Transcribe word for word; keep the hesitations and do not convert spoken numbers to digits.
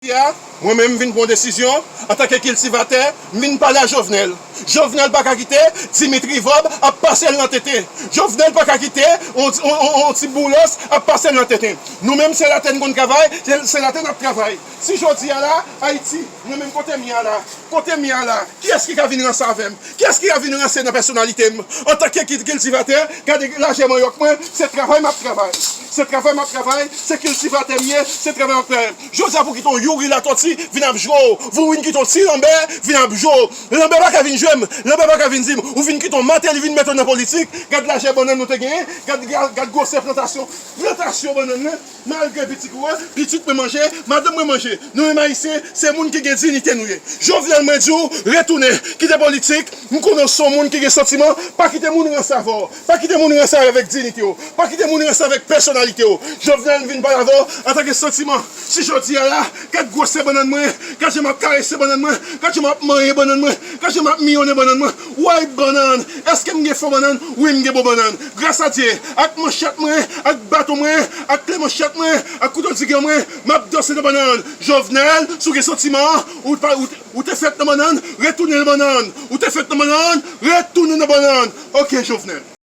Jodi a, mwen menm m vin pran yon desizyon, antanke kiltivatè, m vin pale a Jovenel. Jovenel pa ka kite Dimitri Vorbe ap pase l nan tenten. Jovenel pa ka kite yon, yon, yon, yon ti boulos ap pase l nan tenten. Nou menm se latè n konn travay, se, se latè n ap travay. Si jodi a la, Ayiti, mwen menm kote m ye a la, kote m ye a la, kiyès ki ka vin ranse avè m? Kiyès ki ka vin ranse nan pèsonalite m? Antanke kil-, kiltivatè, gade lajè manyòk mwen, se travay m ap travay. Se travay m ap travay, se kiltivatè m ye, se travay m ap travay. Jodi a pou kite yon Youri Latòti vin ap jwe w, pou vin kite yon ti Lanbè vin ap jwe w. Lanbè pa ka vin jwe m, Lanbè pa ka vin di m, ou vin kite yon Mateli vin mete w nan politik, gad lajè bannann nou te genyen, gad, gad, gad gwosè plantasyon, plantasyon bannann nan, malgre pitit ou a, pitit mwen manje, madanm mwen manje. Nou menm Ayisyen, se moun ki gen diyite nou ye. Jovenel, mwen di w, retounen, kite politik, m konnen w se yon moun ki gen santiman, pa kite moun ranse avè w, pa kite moun ranse avèk diyite w, pa kite moun ranse avèk pèsonalite w. Jovenel, m vin pale avè w antanke santiman. Si jodi a la, gad gwosè bannann mwen, gad jan m ap karese bannann mwen, gad jan m ap manyen bannann mwen, gad jan m ap miyonnen bannann mwen. Way bannann! Èske m gen fo bannann? Wi, m gen bon bannann. Gras a Dye, ak manchèt mwen, ak baton mwen, ak kle manchèt mwen, ak kouto digan mwen, m ap danse nan bannann. Jovenel, si w gen santiman, ou pa, ou, ou te fèt nan bannann, retounen nan bannann. Ou te fèt nan bannann, retounen nan bannann. Oke, Jovenel.